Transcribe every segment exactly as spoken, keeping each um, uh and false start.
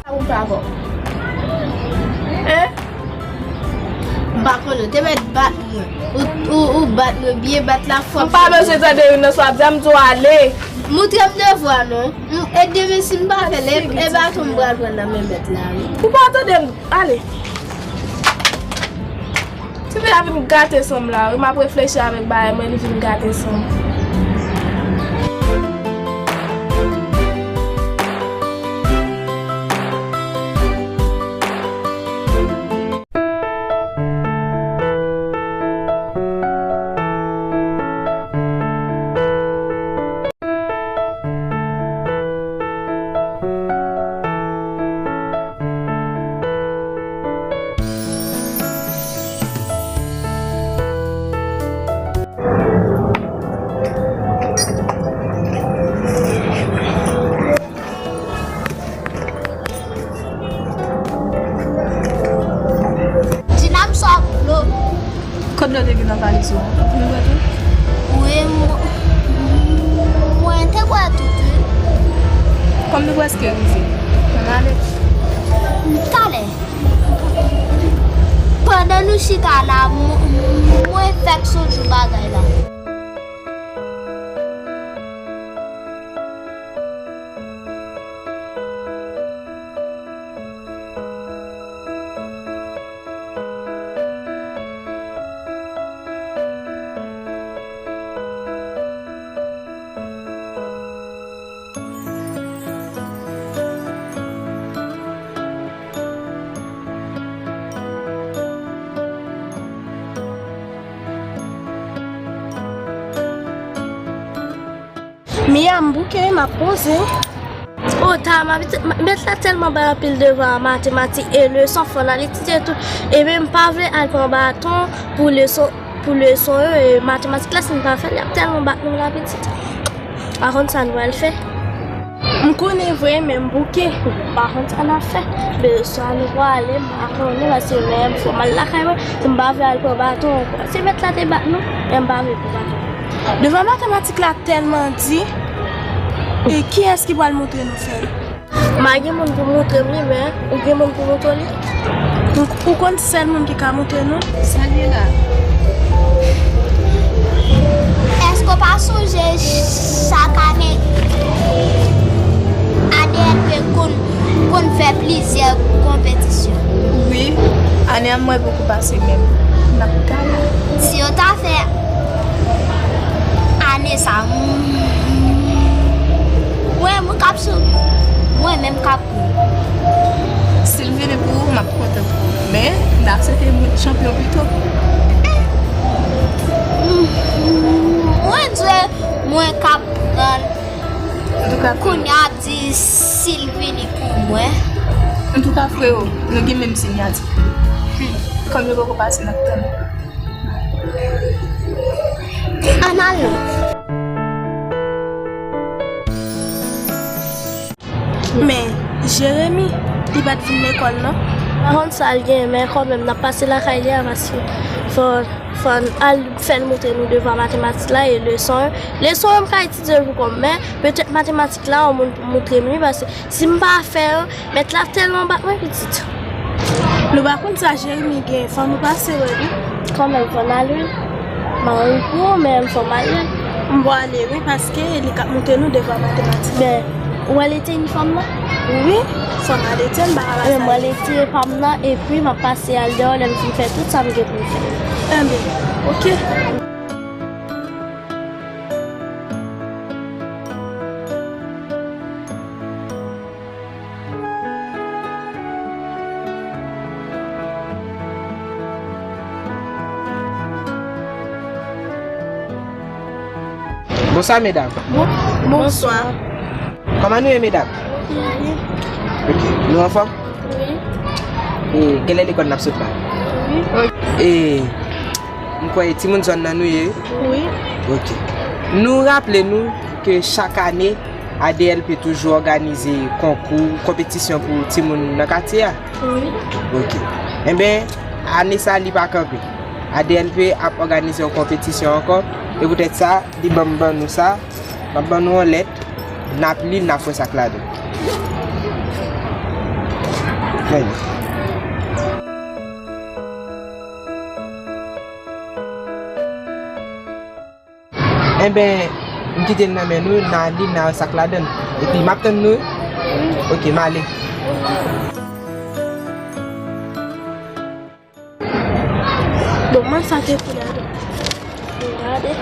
Ou pa bon. Hein? M pa konnen, ou te mèt bat mwen. Ou, ou, ou bat mwen byen, bat la fò. M pa bezwen tande youn nan sa w ap di a, m di w ale. Moutre m devwa non. M, e demen si m pa fè l, e, e baton m pral pran nan men mèt la, wi. Ou pa tande m, ale. Ti fi a vin gate san m la, wi, m ap reflechi avèk bagay mwen, li vin gate san m. Dina, m sot dlo. Kot dlo te gen nan valiz ou a? Ou konn bwè tou? Wi, m, mwen te bwè tout, wi. Kòm nou prèske rive, ann ale. Talè. Pandan nou chita la, m, mwen fèk sonje yon bagay la. Mia, m bouke, m ap poze. O, ta, ma, ma, mèt la tèlman bay anpil devwa matematik e leson, fò n al etidye tou. Epi m pa vle al pran baton pou leson, pou leson yo, e matematik la, si n pa fè l, y ap tèlman bat nou la, pitit. Pa konn sa n pral fè. M konnen vre, men m bouke. M pa konn sa n ap fè. Men swa nou prale, m pa konnen, paske men fò m al lakay mwen. Si m pa vle al pran baton ankò. Se mèt la te bat nou, men m pa vle pran baton. Devwa matematik la tèlman di, e kiyès ki pral montre nou fè l? M pa gen moun pou montre m li, men ou gen moun pou montre w li? Ou, ou konn sèl moun ki ka montre nou? Sa l ye la? Èske w pa sonje chak ane A D L P konn, konn fè plizyè konpetisyon? Wi, ane an mwen poko pase menm. N ap gade. Si yo ta fè ane sa, mwen, mwen k ap sou, mwen menm k ap Si l vini pou ou, m ap kontan pou ou. Men, n ap swete mwen chanpyon pito. Mwen di w, mwen k ap pran l. Antouka, kounye a ap di si l vini pou mwen. Antouka, freo, nou gen menm sinyati. Kòm yo poko pase, n ap tann. Ann ale. Men, Jeremi, li pa t vin lekòl, non? Pa konn sa l gen, men kanmenm, n ap pase lakay li a, paske fò, fò n al fè l montre nou devwa matematik la e leson yo. Leson yo, m ka etidye l pou kò m, men petèt matematik la, yon moun pou montre m li, paske si m pa fè yo, mèt la tèlman bat mwen, pitit. Nou pa konn sa Jeremi gen, fò nou pase wè li. Kanmenm, fò n al wi. M pa wont pou ou, men fò m al wi. M pral ale wi, paske li k ap montre nou devwa matematik. Men, ou al ete inifòm nan? Wi, fò m al ete l, m pa ka pase. Men m al ete pa m nan, epi m ap pase al deyò lè m fin fè tout sa m gen pou m fè. Enben, oke. Bonswa, medam. Bon, bonswa. Kòman nou ye, medam? Wi. Ok. Nou anfòm? Wi. E, genlè lekòl n ap sot la? Wi. E, m kwè e timoun zòn nan nou ye? Wi. Ok. Nou raple nou ke chak ane, A D L P toujou òganize konkou, konpetisyon pou timoun nan katye a? Wi. Ok. Enben, ane sa, li pa kanpe. A D L P ap òganize yon konpetisyon ankò, e poutèt sa, li ban m ban nou sa, m ap ban nou yon lèt, n ap li l, n ap wè sa k ladan. Men li. Enben, m kite l nan men nou, n a li l, n a wè sa k ladan l. Epi m ap tann nou. Ok, m ale. Bon, mwen sa te pou gade. Pou gade.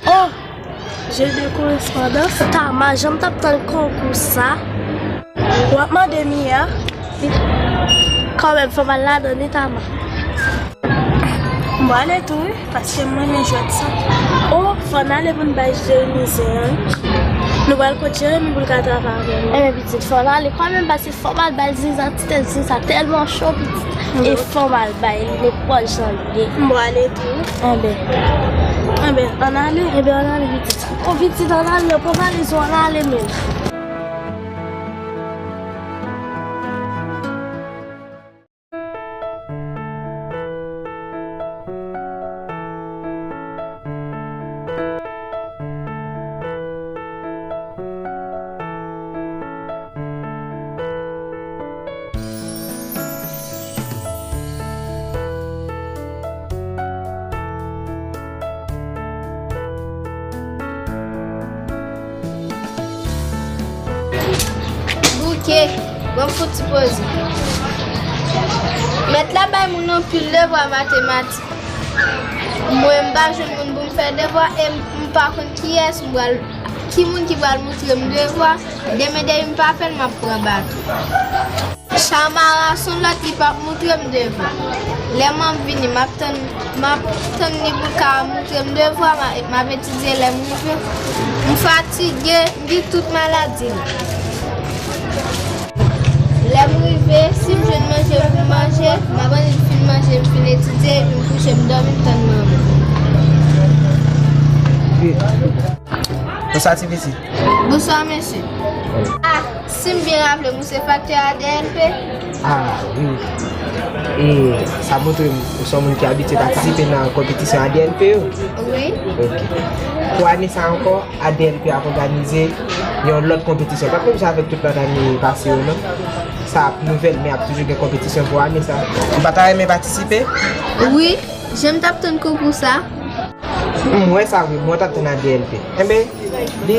Oh! Jeu de correspondance. Tama, jan m t ap tann konkou sa. W ap mande Mia. Kanmenm, fò m al ladan wi, Tama. M prale tou, wi, paske m renmen jwèt sa. Oh, fò n ale pou n bay Jeremy zen an, wi. Nou pral kot Jeremy pou l ka travay avè nou. Enben, pitit, fò n ale kanmenm, paske fò m al bay Ziza, ti tèt Ziza tèlman cho, pitit. E fò m al bay li nenpòt jan l ye. M prale tou. Enben. Enben, ann ale. Enben, ann ale, pitit. O, pitit, ann ale, pran valiz ou, ann ale menm. Bouke, ban m fout ti poze. Mèt la bay moun anpil devwa matematik. Mwen, m pa jwenn moun pou m fè devwa e m, m pa konn kiyès m pral, ki moun ki pral moutre m devwa. Demen, depi m pa fè l, m ap pran baton. Chamara se yon lòt, li p ap moutre m devwa. Lè m ap vini, m ap tann, m ap tann li pou l ka moutre m devwa, m a, m ap etidye lè m rive. M fatige, m gen tout maladi la. Lè m rive, si m jwenn manje pou m manje, m ap annik fin manje, m fin etidye, epi m kouche, m dòmi, m tann manman. Bonswa, ti pitit. Bonswa, mesye. Ah, si m byen raple m, ou se faktè A D L P? Ah, wi. E sa montre m, ou se yon moun ki abitye patisipe nan konpetisyon A D L P yo? Wi. Ok. Pou ane sa ankò, A D L P ap òganize yon lòt konpetisyon. Pa t menm jan avèk tout lòt ane pase yo, non. Sa ap nouvèl, men ap toujou gen konpetisyon pou ane sa. Ou pa ta renmen patisipe? Wi, jan m t ap tann konkou sa. M wè sa vre, mwen t ap tann A D L P. Enben, li,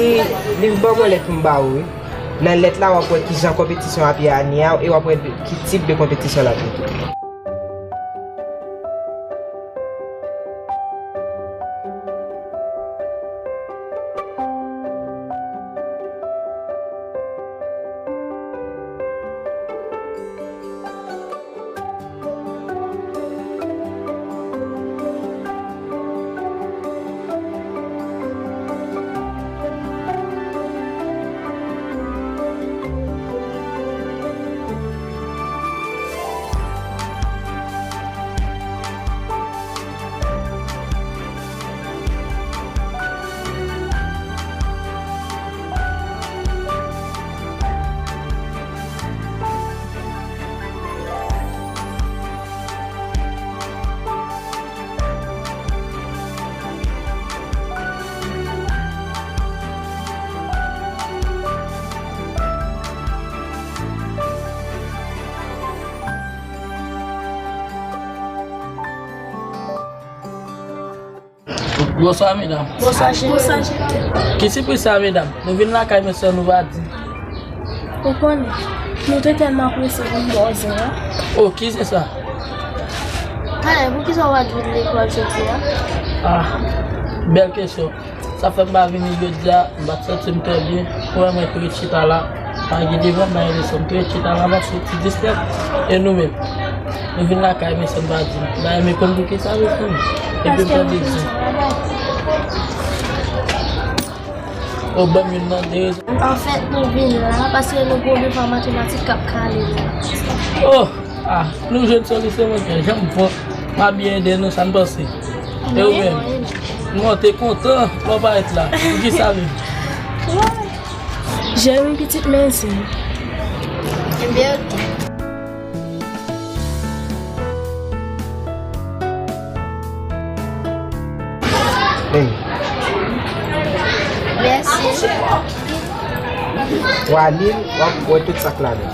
li ban mwen lèt pou m ba ou, wi. Nan lèt la, w ap wè ki jan konpetisyon ap ye ane a, e w ap wè de, ki tip de konpetisyon l ap ye tou. Bonswa, medam. Bonswa, Jeremi. Ki sipriz sa, medam? Nou vin lakay men san nou pa di. Ou konnen, nou te tèlman prese pou n ba w zen an. Oh, ki zen sa? Talè, poukisa w pa t vin lekòl jodi a? Ah, bèl kesyon. Sa fè m pa vini jodi a, m pa t santi m trè byen. Ou wè mwen tou ret chita la, pa gen devan, pa gen leson, m tou ret chita la, m ap soti distrè. E nou menm? Nou vin lakay men san n pa di. M ta renmen konn poukisa, mezanmi. Epi m tande di. Oh, ban m youn nan de rezon. Anfèt, nou vin la paske nou gen yon devwa matematik k ap kale nou. Oh, ah, nou jwenn solisyon, monchè. Jan m fò, m ap byen ede nou, sa n panse. E ou menm? Mwen te kontan lè w parèt la. Poukisa menm? Jeremi pitit men zen. Ebyen, oke. Hey. Mèsi. W ale, w ap wè tout sa k ladan.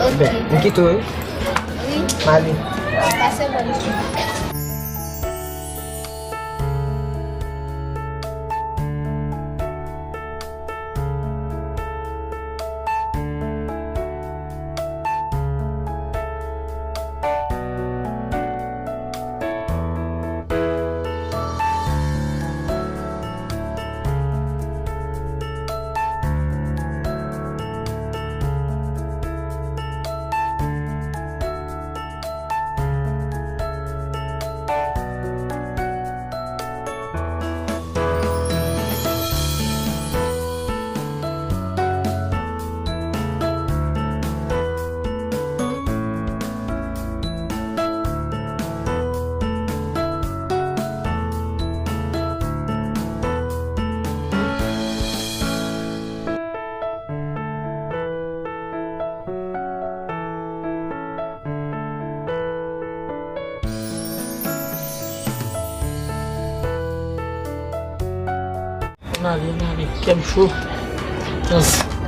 Oke. Ben, m kite w, wi. Wi. M ale. Pase bòn jounen. Ann ale, ann ale, kè m cho.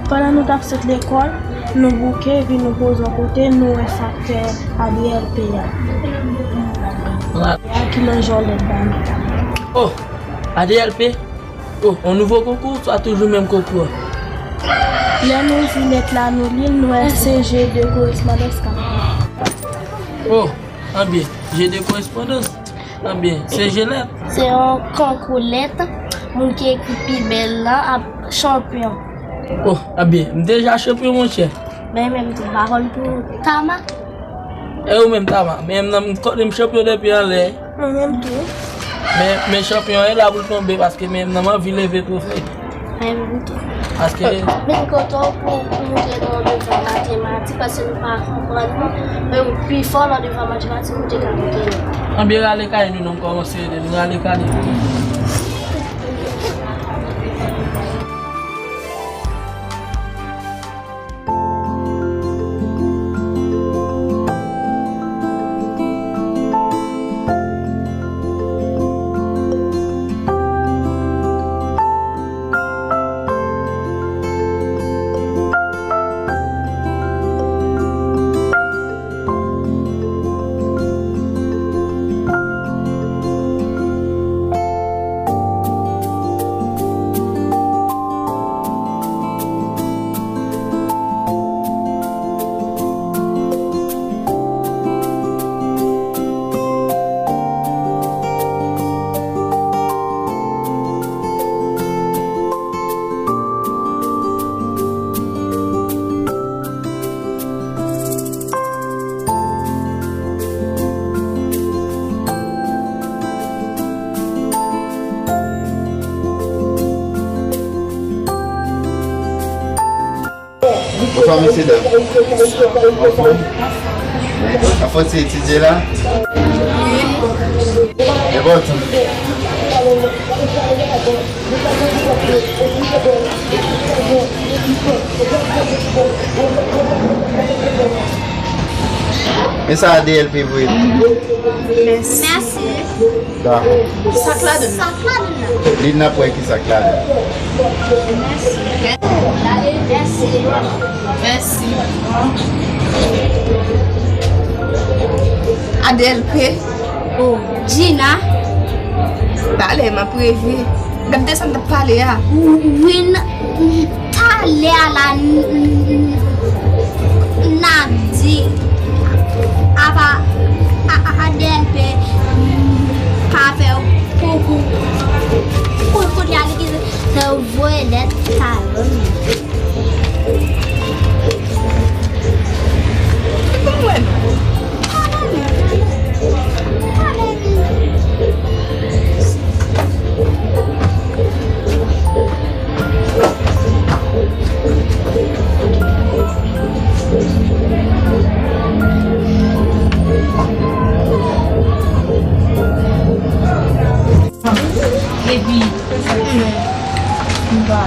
Pandan nou t ap sot lekòl, nou bouke, epi nou poze yon kote, nou wè faktè A D L P a. A ki manje yon lèt ba nou. Oh, A D L P? Oh, yon nouvo konkou, swa toujou menm konkou an? Lè nou li lèt la, nou li l, nou wè se G de korespondans k ap. Oh, anbyen, G de korespondans. Anbyen, se G lèt. Se yon konkou lèt, moun ki ekri pi bèl lan ap chanpyon. Oh, anbyen, m deja chanpyon, monchè. Men menm tou, m pa konn pou Tama. E ou menm, Tama? Men m nan, m konnen m chanpyon depi anlè. Mwen menm tou. Men, men chanpyon an la pou l tonbe, paske men m nan m anvi leve twofe. Mwen menm tou. Paske. Vin kote w pou, pou montre nou yon devwa matematik, paske nou pa konprann li. Men ou pi fò nan devwa matematik, ou te ka montre nou. Anbyen, rale kay nou, non, m kòmanse ede nou. Rale kay nou. Bonswa, mesye dam. Anfòm? Anfòm, se etidye la? Wi. Enpòtan. Men sa A D L P voye pou mwen. Mèsi. Mèsi. Dakò. Sa k ladan l? Sa k ladan l? Li n ap wè ki sa k ladan l. Mèsi. Mèsi. Mèsi. A D L P. Oh, Gina. Talè m ap reve. Gade de sa m t ap pale a. Wi, n- talè a la, n- n- n- n ap di apa a- a- a D L P pa fè pou pou pou kounye a li ki te voye lèt sa yo. Mwen. Epi, m pa.